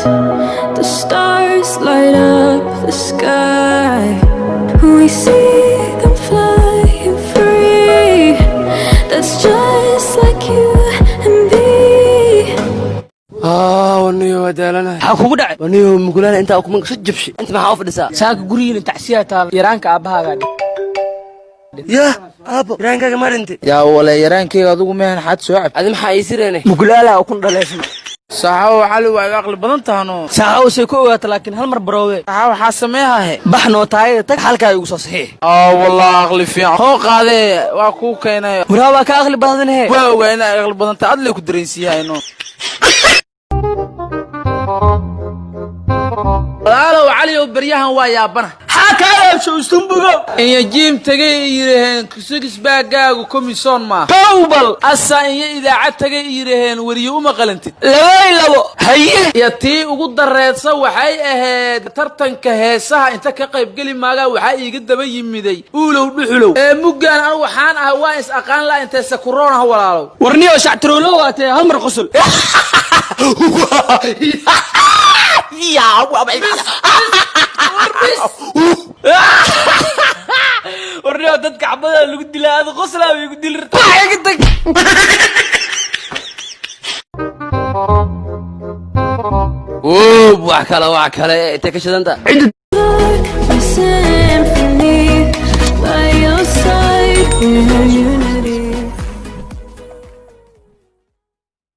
The stars light up the sky. We see them flying free. That's just like you and me. Waniyo waa daalanahay. Maxaa kugu dhacay? Waniyo mugulaana intaa ukuman kasoo jabshay, inta maxaa u fadhisaa? Saaka gurigiina tacsiyaa taal, yaraanka aabbahaagaa dhig. Yaa aabo, yaraankaaga ma dhintay? Yaa wale, yaraankeyga adigu mehan xad soo cab. Adi maxaa ii sireene? Mugulaalaha ukun dhaleeshay. Saaxawo cali, waa iga aqli badan tahano. Saaxaw say ku ogaata, laakiin hal mar baroowe. Saxa waxaa sameehahe. Bax nootaayada tag, halkaa igu soo saxiix. Oo wallah, aqli fiican hoo qaadee, waa kuu keenay. Waraa, waa ka aqli badanhe. Waa ogaa inaa aqli badan tahay, adlay ku dareensiiyahayno. Walaalow caliyow, baryahan waa yaabana. Xaa kaa yaabsho, istumbugo? Inya jiim tagay i yidhaheen sigisbaagaagu komisoon maaha. Kowbal. Asa inya idaacad tagay i yidhaheen weriye uma qalantid. Labay labo, haye. Iyo tii ugu dareedsa waxay ahayd tartanka heesaha inta ka qaybgeli maagaa, waxaa iiga daba yimiday uulow dhuxulow ee muggaan anu waxaan ahay waa is aqaan laa intee sakuroon ah, walaalow. Warniyo shactiroolo waatee, hal mar qosol. Warniyo dadka xabada lagu dilaa, ada qoslaa way igu dili rata. Iga tag. Woob, wax kale, wax kale, intee ka shidanta? My symphony by your side.